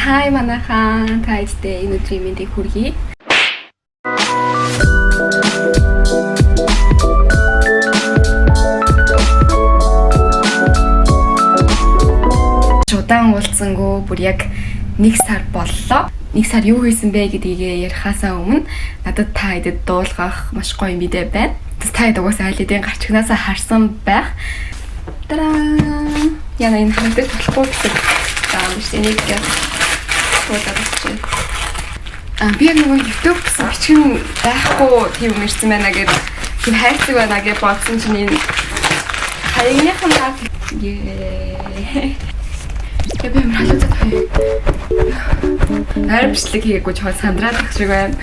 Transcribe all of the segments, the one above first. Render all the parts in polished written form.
Хай манайхан, та хэдтэй энэ өдрийн мэндийг хүргэе. Удаан уулзсангүй бүр яг 1 сар боллоо. 1 сар юу хийсэн бэ гэдгийг ярихаасаа өмнө надад та хэдэд дуулгах маш гоё мэдээ байна. Та хэд угаасаа аль хэдийн гарчигнаасаа харсан байх. Тараа! Яна энэ харагдаж болохгүй гэсэн. За биш энийг дуулаад авчих. Би яг нөгөө YouTube гэсэн бичгэн байхгүй тийм юм ирсэн байна гэдэг тийм хайрцаг байна гэж бодсон чинь энэ хаягныхан даа. Яа, би амар халууцаад байна. Ойр бичлэг хийгээгүй чухал сандраад ах шиг байна.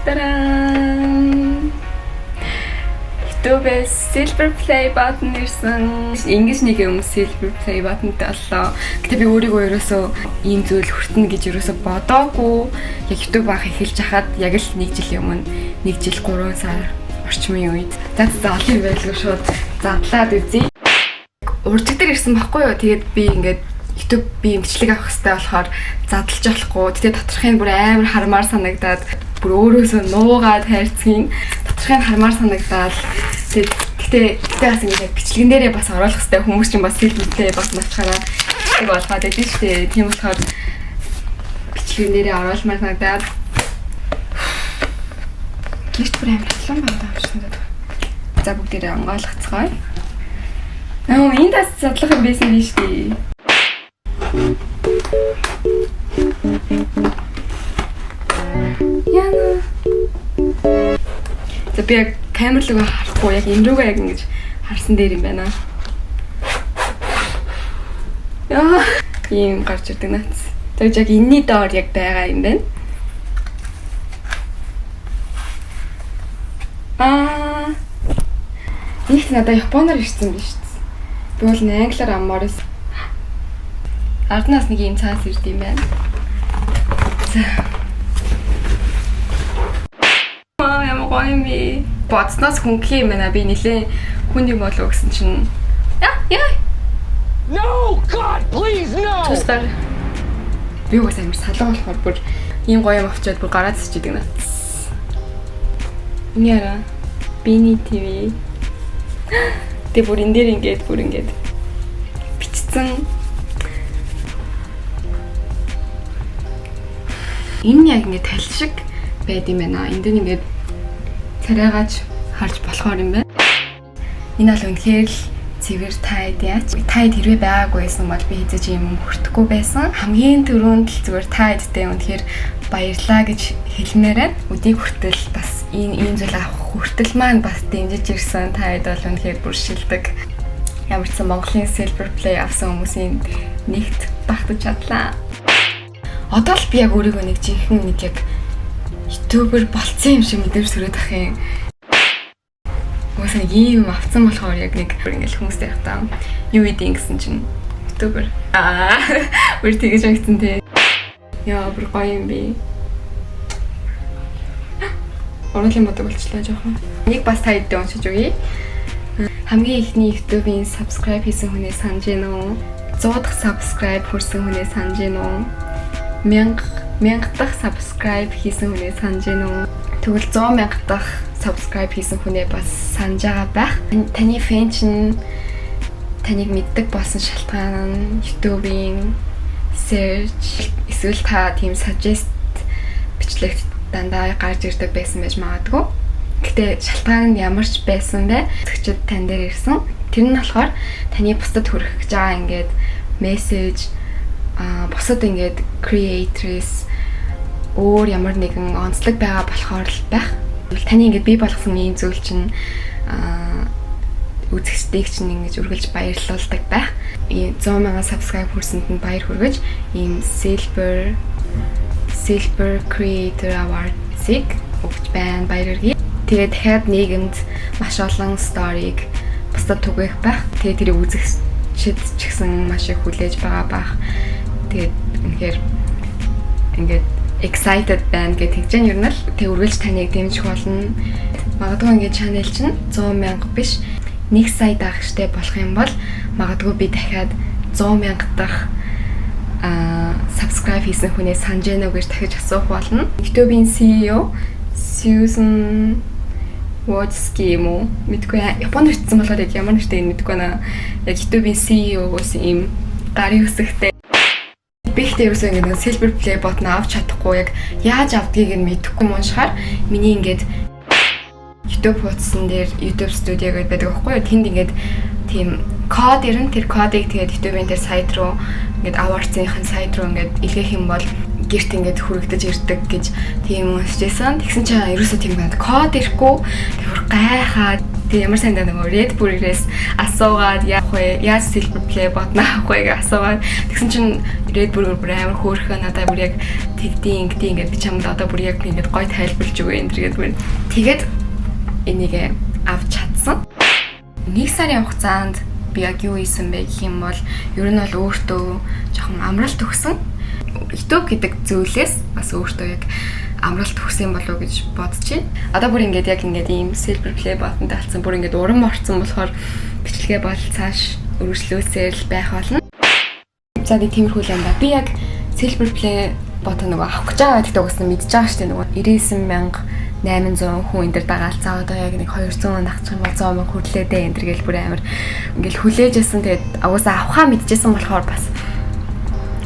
Тараа! YouTube-ээс Silver Play button ирсэн. Ингэж нэг юм Silver Play button-тай боллоо. Гэтэ би өөрийгөө ерөөсөө ийм зүйл хүртэнэ гэж ерөөсөө бодоогүй. Яг YouTube анх эхэлж хахад яг л 1 жилийн өмнө, 1 жил 3 сар орчмын үед. За, олон юм байлгүй, шууд задлаад үзье. Уржиг дээр ирсэн байхгүй юу? Тэгээд би ингээд YouTube би бичлэг авах хэрэгтэй болохоор задлж болохгүй. Гэтэ доторхын бүр амар хармаар санагдаад, бүр өөрөөсөө нуугаад хайрцгийн доторхын хармаар санагдаад, тэгээд гэтээ бас ингээд бичлэгэн дээрээ бас оруулах хэрэгтэй, хүмүүс чинь бас silver play button авчихаараа бичлэг болгоод байдаг шүү дээ. Тийм болохоор бичлэгэн дээрээ оруулмаар санагдаад гэрт бүр амар халуун байна юм шиг надад. За, бүгдээрээ онгойлгоцгоё. Аа, энэ бас задлах юм байсан биш үү? Яна. За, би яг камер руу харахгүй, яг энэ рүүгээ яг ингэж харсан дээр юм байна. Яа, ийм гарч ирдэг наац. Тэгээд яг энэний доор яг байгаа юм байна. Аа. Нэгт надад японоор ирсэн биш үү? Би бол англиар аммаар байсан. Арднаас нэг ийм цаас ирд юм байна. За. Аа, ямар гоё юм бэ? Бодсноос хөнгөх юм байна. Би нилээн хүнд юм болов гэсэн чинь. Яа, яа. No! God, please, no! Тусгаар. Би угаасаа амар салуу болохоор бүр ийм гоё юм авчиад бүр гараад сичдэг наац. Яра. Бини ТV. Тэгээ бүр энэ дээр ингээд бүр ингээд бичсэн. Энэ яг ингээд тал шиг байд юм байна. Энд дээр ингээд царайгааж харж болохоор юм байна. Энэ бол үнэхээр л цэвэр тайд яач. Тайд хэрвээ байгаагүй байсан бол би хэзээ ч юм хүртэхгүй байсан. Хамгийн түрүүнд л зүгээр тайдтай үнэхээр баярлаа гэж хэлмээр байна. Өдийг хүртэл бас энэ ийм зүйл авах хүртэл маань бас дэмжиж ирсэн тайд бол үнэхээр бүр шилдэг. Ямар ч сан Монголын Silver Play авсан хүмүүсийн нэгт багтаж чадлаа. Одоо л би яг өөрийгөө нэг жинхэнэ нэг яг YouTuber болцсон юм шиг мэдрэмж төрөөд ах юм. Угаасаа нэг ийм юм авцсан болохоор яг нэг ингээл хүмүүстэй явахдаа юу идэв гэсэн чинь YouTuber. Аа, бүр тэгэж өгсөн тий. Яа, бүр гоё юм би. Уруулын бодог болчлаа жоохон. Нэг бас та хэдтэй уншиж өгье. Хамгийн эхний YouTube-ийн subscribe хийсэн хүнээ санаж гин үү? 100 дахь subscribe хүрсэн хүнээ санаж гин үү? 1000 1000 дахь subscribe хийсэн хүнээ санаж гин үү? Тэгвэл 100 мянга дахь subscribe хийсэн хүнээ бас санаж байгаа байх. Таны fan чинь таныг мэддэг болсон шалтгаан нь YouTube-ийн search эсвэл та тийм suggest бичлэгт дандаа гарч ирдэг байсан байж магадгүй. Гэтэ шалтгаан нь ямар ч байсан бэ? Үзэгчид тань дээр ирсэн. Тэр нь болохоор таны бусдад хүрэх гэж байгаа ингээд мессеж, бусад ингээд creators өөр ямар нэгэн онцлог байгаа болохоор л байх. Таны ингээд бий болгосон ийм зүйл чинь үзэгчдийг чинь ингэж үргэлж баярлуулдаг байх. Ийм 100 мянган subscribe хүрсэнд нь баяр хүргэж ийм Silver Creator Awards-ыг өгч байна. Баяр хүргэе. Тэгээ дахиад нийгэмд маш олон story-г бусдад түгээх байх. Тэгээ тэрийг үзэгчид ч гэсэн маш их хүлээж байгаа байх. Тэгээд үнэхээр ингээд excited байна гэж тэгж юм ер нь л тэг үргэлж таныг дэмжих болно. Магадгүй ингээд channel чинь 100 мянга биш, 1 сая дагагчтай болох юм бол магадгүй би дахиад 100 мянга дахь subscribe хийсэн хүнээ санаж байна уу гэж дахиж асуух болно. YouTube-ийн CEO Susan Wojcicki юм уу? Мэдгүй, Японд ирсэн болохоор яг ямар нэртэй юм мэдгүй байна. Яг YouTube-ийн CEO-гоос ийм гарын үсэгтэй. Би ихтэй ерөөсөө ингээд нэг silver play button авч чадахгүй, яг яаж авдгийг нь мэдэхгүй муншихаар миний ингээд YouTube хуудсан дээр YouTube Studio гэдэг байдаг байхгүй юу? Тэнд ингээд тийм код ирнэ. Тэр кодыг тэгээд YouTube-ийн тэр сайт руу, ингээд awards-ийн сайт руу ингээд илгээх юм бол гэрт ингээд хүрэгдэж ирдэг гэж тийм уншижсэн. Тэгсэн чинь ерөөсөө тийм байна. Код ирэхгүй. Тэр гайхаад, тэг ямар сандаа нөгөө Red Bull-ээс асуугаад, яах вэ? Яаж silver play button авах вэ гэж асуугаад, тэгсэн чинь Red Bull бүр амар хөөрхөн надаа бүр яг тэгдийн ингэдийн, ингээд би чамд одоо бүр яг ингээд гой тайлбарлаж өгье энэ гэдэг бүр. Тэгээд энийг авч чадсан. Нэг сарын хугацаанд би яг юу хийсэн бэ гэх юм бол ер нь бол өөртөө жоохон амралт өгсөн. YouTube гэдэг зүйлээс бас өөртөө яг амралт өгсөн болов уу гэж бодож байна. Одоо бүр ингээд яг ингээд ийм silver play button-тай болсон. Бүр ингээд урам орцсон болохоор бичлэгээ бол цааш өргөжлөөсээр л байх болно. За, нэг тиймэрхүү юм да. Би яг silver play button нөгөө авах гэж байгаа гэдэгт угаасаа мэдж байгаа шүү дээ. Нөгөө 99,800 хүн энэ дэр дагаал, за одоо яг нэг 200 дагчих юм бол 100 мянга хүрлээ дээ энэ дэр гэл бүр амар ингээл хүлээж байсан. Тэгээд угаасаа авахаа мэдчихсэн болохоор бас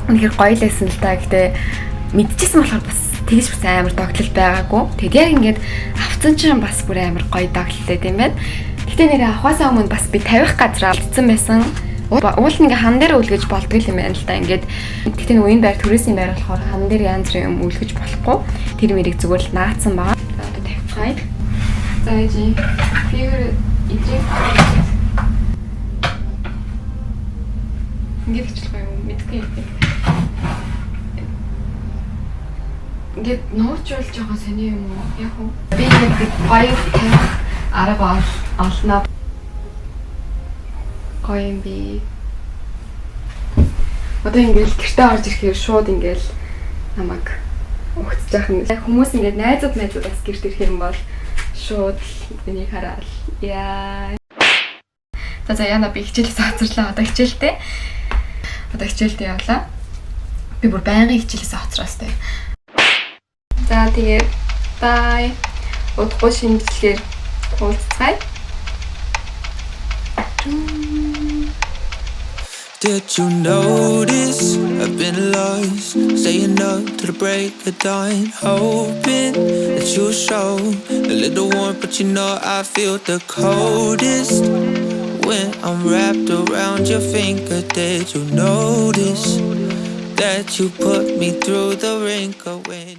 үнэхээр гоё л байсан л та. Гэтэ мэдчихсэн болохоор бас тэгж бас амар догтлол байгаагүй. Тэгэд яг ингээд авцсан чинь бас бүр амар гоё догтлол юм байна. Гэтэ нэрээ авахаасаа өмнө бас би тавих газраа алдсан байсан. Уул нь ингээ хан дээр үлгэж болдгоо юм байна л да. Ингээд гэтэ нөгөө энэ байр түрээсийн байр болохоор хан дээр янз бүрийн юм үлгэж болохгүй. Тэр мэрийг зүгээр л наацсан байгаа. За, одоо тавих. За, ээж фигур идрийг ингээд хийчих юм мэдгүй юм. Ингээд нуучвал жоохон сони юм уу? Яг уу. Би ингээд гоё тавих арга олноо. Гоё юм би. Одоо ингээд гэртээ орж ирэхээр шууд ингээд намайг угтж яах юм. Хүмүүс ингээд найзууд найзууд бас гэрт ирэх юм бол шууд энийг хараад яа. За за, яна, би хичээлээс хоцорлоо. Одоо хичээлтэй. Одоо хичээлдээ явлаа. Би бүр байнгын хичээлээс хоцроос тээ. За, тэгээд bye. Удахгүй шинэчлэлээр уулзцгаая. Did you notice I've been lost, staying up to the break of dawn, hoping that you'll show a little warmth, but you know I feel the coldest when I'm wrapped around your finger. Did you notice that you put me through the wringer when